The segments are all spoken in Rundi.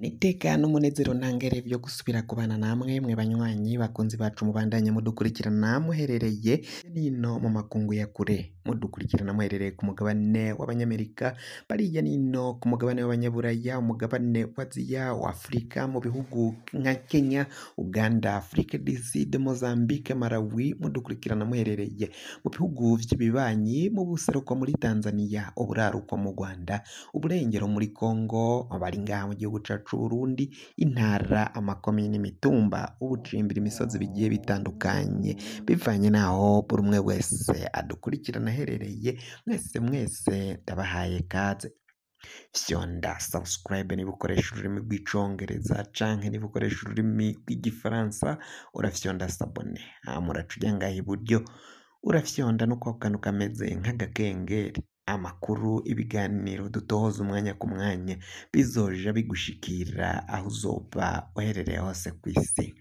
Niteka n'umunezero ntangere vyo gusubira kubana namwe mwe banywanyi bakunzi bacu mubandanya mudukurikirana muherereye nino mu makungu ya kure, mudukurikirana muherereye ku mugabane w'abanyamerika, bariya nino ku mugabane w'abanyaburaya, umugabane wa Aziya, wa Afurika, mu bihugu nka Kenya, Uganda, Afrique du Sud, Mozambique, Malawi, mudukurikirana muherereye mu bihugu vy'ibibanyi, mu buseruko muri Tanzania, uburaruko mu Rwanda, uburengero muri Congo, abari ngaha mu gihugu cacu Burundi, intara, amakomine, imitumba, ubucimbira imisozi bigiye bitandukanye, bivanye naho buri umwe wese adukurikirana aherereye. Mwese mwese ndabahaye kaze. Fyonda subscribe niba ukoresha ururimi rw'icongereza canke niba ukoresha ururimi rw'igifaransa urafyonda s'abonner, hama uraca uja ngaha iburyo urafyonda no kwako kantu kameze nk'agakengeri. Amakuru, ibiganiro dutohoza umwanya ku mwanya bizoja bigushikira aho uzoba uherereye hose kw'isi.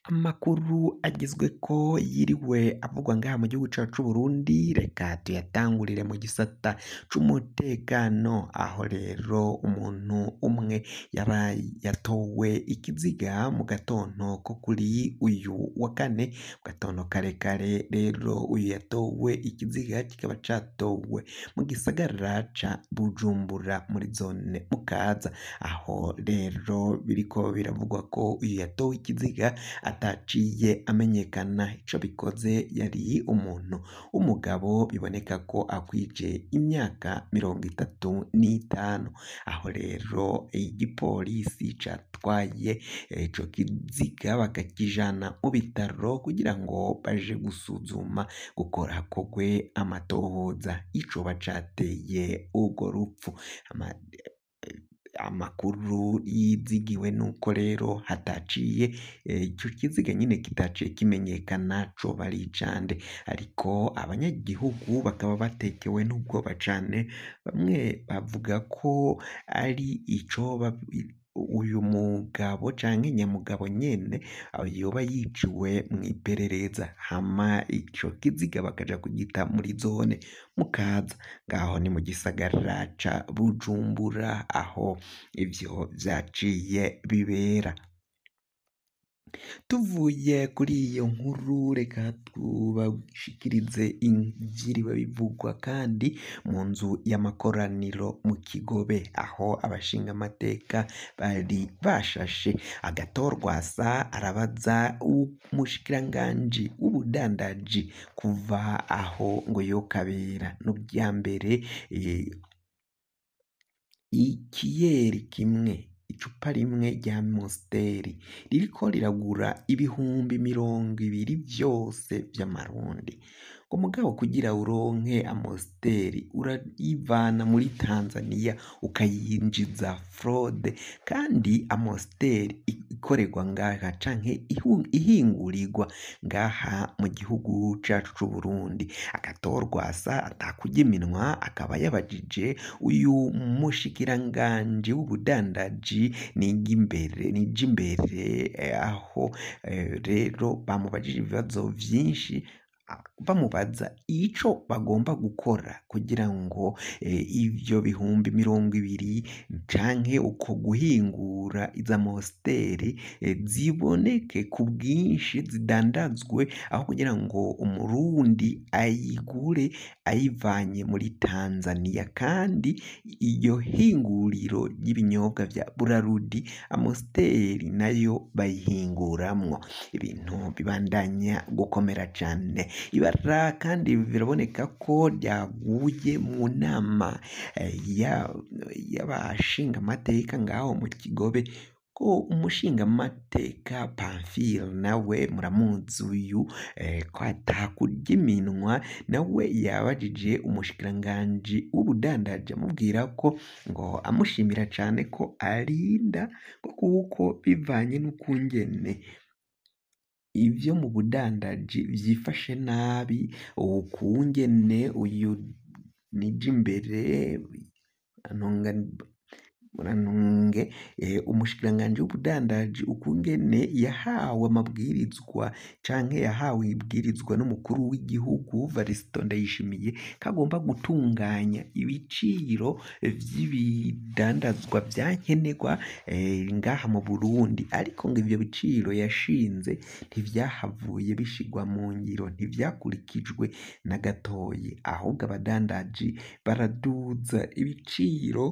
Amakuru agezweko yiriwe avugwa ngaha mu gihugu cacu c'Uburundi, reka tuyatangurire mu gisata c'umutekano, aho rero umuntu umwe yaraye yatowe ikiziga mu gatondo ko kuri uyu wa kane, mu gatondo karekare. Rero uyu yatowe ikiziga kikaba catowe mu gisagara ca Bujumbura muri zone Mukaza, aho rero biriko biravugwa ko uyu yatowe ikiziga ataciye amenyekana. Ico bikoze yari umuntu w'umugabo biboneka ko akwije imyaka 35, aho rero igipolisi catwaye ico kiziga bakakijana mu bitaro kugira ngo baje gusuzuma, gukora hakorwe amatohoza icoba cateye urwo rupfu. Amakuru yizigiwe nuko rero hataciye ico kiziga nyene kitaciye kimenyekana coba ari icande, ariko abanyagihugu bakaba batekewe n'ubwoba cane, bamwe bavuga ko ari icoba uyu mugabo canke nyamugabo nyene yoba yiciwe mw'iperereza, hama ico kiziga bakaja kugita muri zone Mukaza. Ngaho ni mu gisagara ca Bujumbura aho ivyo vyaciye bibera. Tuvuye kuri iyo nkuru, reka tubashikirize ivyiriwe bivugwa kandi mu nzu y'amakoraniro mu Kigobe, aho abashingamateka bari bashashe. Agatorwasa arabaza umushikiranganji w'ubudandaji kuva aho ngo yokabera n'uryambere ikiyeri kimwe, icupa rimwe rya Amstel ririko riragura 20,000 vyose vy'amarundi. Ngo mugabo kugira uronke Amstel urayivana muri Tanzania ukayinjiza fraude, kandi Amstel ikorerwa ngaha canke ihingurirwa ngaha mu gihugu cacu c'Uburundi. Agatorwasa atakurya iminwa akaba yabajije uyu mushikiranganji w'ubudandaji Nijimbere, aho rero bamubajije ibibazo vyinshi, bamubaza ico bagomba gukora kugira ngo ivyo 20,000 canke uko guhingura izo Amstel ziboneke ku bwinshi, zidandazwe, aho kugira ngo umurundi ayigure ayivanye muri Tanzania, kandi iryo hinguriro ry'ibinyobwa vya Burarudi Amstel nayo bayihinguramwo. Ibintu bibandanya gukomera cane. Ibara kandi biraboneka ko ryaguye mu nama y'abashingamateka ngaho mu Kigobe, ko umushingamateka Pamphile nawe muramuzi uyu ko atakurya iminwa, nawe yabajije umushikiranganji w'ubudandaji amubwira ko ngo amushimira cane ko arinda, ngo kuko bivanye n'ukungene ivyo mu budandaji vyifashe nabi, ukungene uyu Nijimbere Ndengenge, umushikiranganji w'ubudandaji, ukungene yahawe amabwirizwa canke yahawe ibwirizwa n'umukuru w'igihugu Varisito Ndayishimiye ko agomba gutunganya ibiciro vy'ibidandazwa vyankenerwa ngaha mu Burundi, ariko ngo ivyo biciro yashinze ntivyahavuye bishigwa mu ngiro, ntivyakurikijwe na gatoyi, ahubwo abadandaji baraduza ibiciro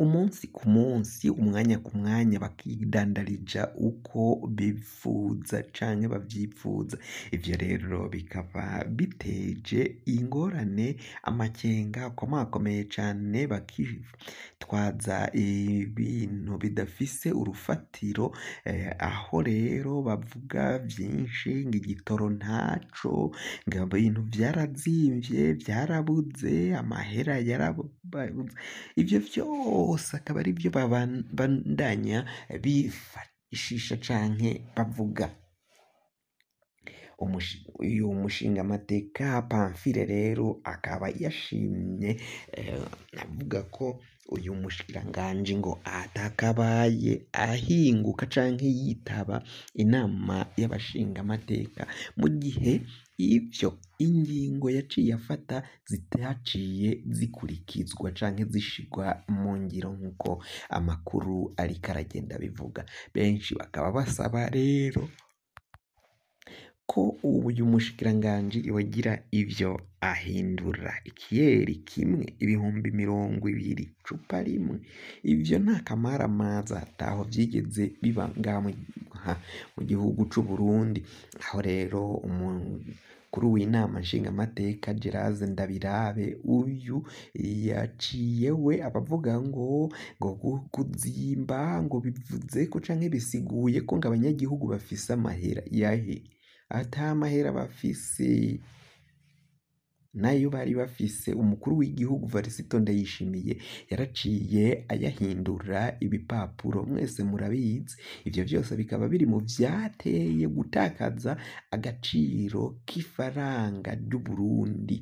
umunsi ku munsi, umwanya ku mwanya, bakidandarija uko bipfuza canke bavyipfuza. Ivyo rero bikaba biteje ingorane, amakenga akomakomeye cane, bakitwaza ibintu bidafise urufatiro, aho rero bavuga vyinshi ngo igitoro ntaco, ngo ibintu vyarazimvye, vyarabuze, amahera yarabuze, ivyo vyose akaba arivyo babandanya bifashisha canke bavuga. Uyu mushingamateka Pamphile rero akaba yashimye avuga ko uyu mushikiranganji ngo atakabaye ahinguka canke yitaba inama y'abashingamateka mu gihe ivyo ingingo yaciye afata zitaciye zikurikizwa canke zishigwa mu ngiro nk'uko amakuru ariko aragenda abivuga. Benshi bakaba basaba rero ko uyu mushikiranganji yogira ivyo ahindura. Ikiyeri kimwe 20,000, icupa rimwe, ivyo nta kamaramaza, ataho vyigeze biba ngaha mu gihugu c'Uburundi. Aho rero umukuru w'inama nshingamateka Gerase Ndabirabe uyu yaciye we abavuga ngo kuzimba ngo bivuze ko canke bisiguye ko ngo abanyagihugu bafise amahera yahe, ata mahera bafise nayo bari bafise. Umukuru w'igihugu Varisito Ndayishimiye yaraciye ayahindura ibipapuro, mwese murabizi. Ivyo vyose bikaba biri mu vyateye gutakaza agaciro k'ifaranga ry'Uburundi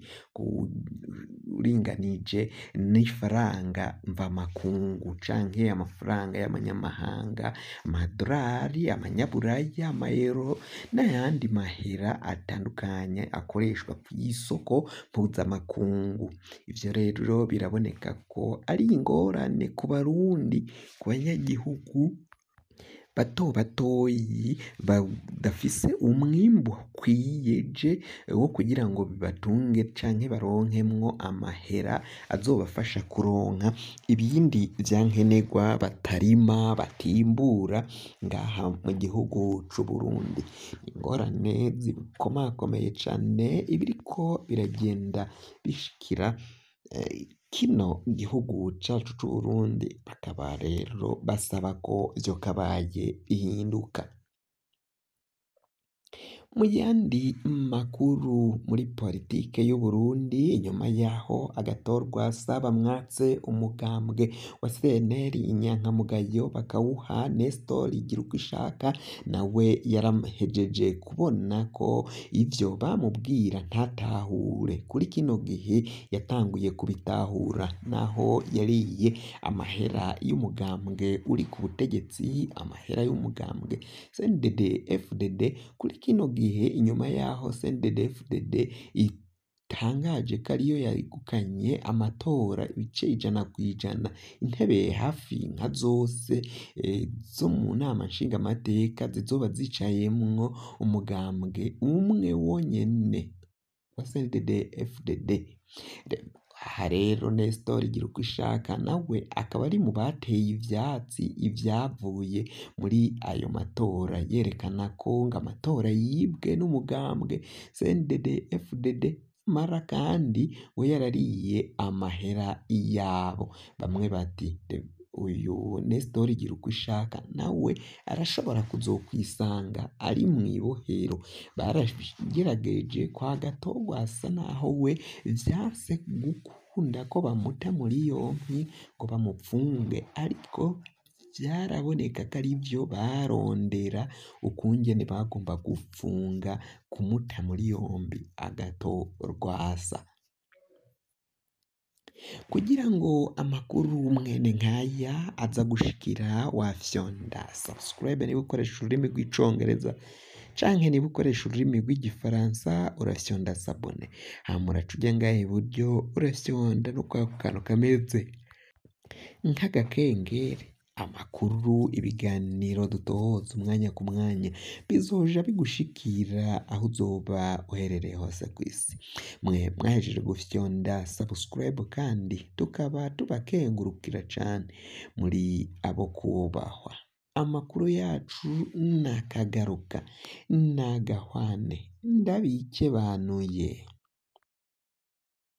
uringanije n'ifaranga mvamakungu canke amafaranga y'amanyamahanga, amadorari, amanyaburaya, amayero n'ayandi mahera atandukanye akoreshwa kw'isoko mpuzamakungu. Ivyo rero biraboneka ko ari ingorane ku Barundi, ku banyagihugu bato batoyi badafise umwimbu ukwiyeje wo kugira ngo bibatunge canke baronkemwo amahera azobafasha kuronka ibindi vyankenerwa batarima, batimbura ngaha mu gihugu c'Uburundi. Ingorane zikomakomeye cane ibiriko biragenda bishikira kino gihugu cacu c'Uburundi, bakaba rero basaba ko vyokabaye bihinduka. Mu yandi makuru muri politike y'Uburundi, inyuma yaho agatorwa Sabamwatse umugambwe wa CNL inyankamugayo bakawuha Nestor Girukishaka, nawe yarahejeje kubona ko ivyo bamubwira ntatahure. Kuri kino gihe yatanguye kubitahura, naho yariye amahera y'umugambwe uri ku butegetsi, amahera y'umugambwe CNDD FDD. Kuri kino gihe inyuma yaho CNDD FDD itangaje ko ariyo yegukanye amatora ibice 100%, intebe hafi nka zose zo mu nama nshingamateka zizoba zicayemwo umugambwe umwe wonyene wa CNDD FDD. Aha rero Nestor Girukishaka nawe akaba ari mu bateye ivyatsi ivyavuye muri ayo matora, yerekana ko ngo amatora yibwe n'umugambwe CNDD FDD, mara kandi we yarariye amahera yabo. Bamwe bati uyu Nestor Girukishaka nawe arashobora kuzokwisanga ari mw'ibohero. Baragerageje kwa Gatogwasa naho we vyanse gukunda ko bamuta muri yompi ngo bamupfunge, ariko vyaraboneka ko arivyo barondera ukungene bagomba gupfunga kumuta muri yombi Agatorwasa. Kugira ngo amakuru mwene nkaya aza gushikira, wafyonda subscribe niba ukoresha ururimi rw'icongereza, canke niba ukoresha ururimi rw'igifaransa urafyonda s'abonner, hama uraca uja ngaha iburyo urafyonda no kwako kantu kameze nk'agakengeri. Amakuru, ibiganiro dutohoza umwanya ku mwanya bizoja bigushikira aho uzoba uherereye hose kw'isi. Mwe mwahejeje gufyonda subscribe kandi tukaba tubakengurukira cane, muri abo kubahwa. Amakuru yacu nakagaruka, nagahwane, ndabikebanuye.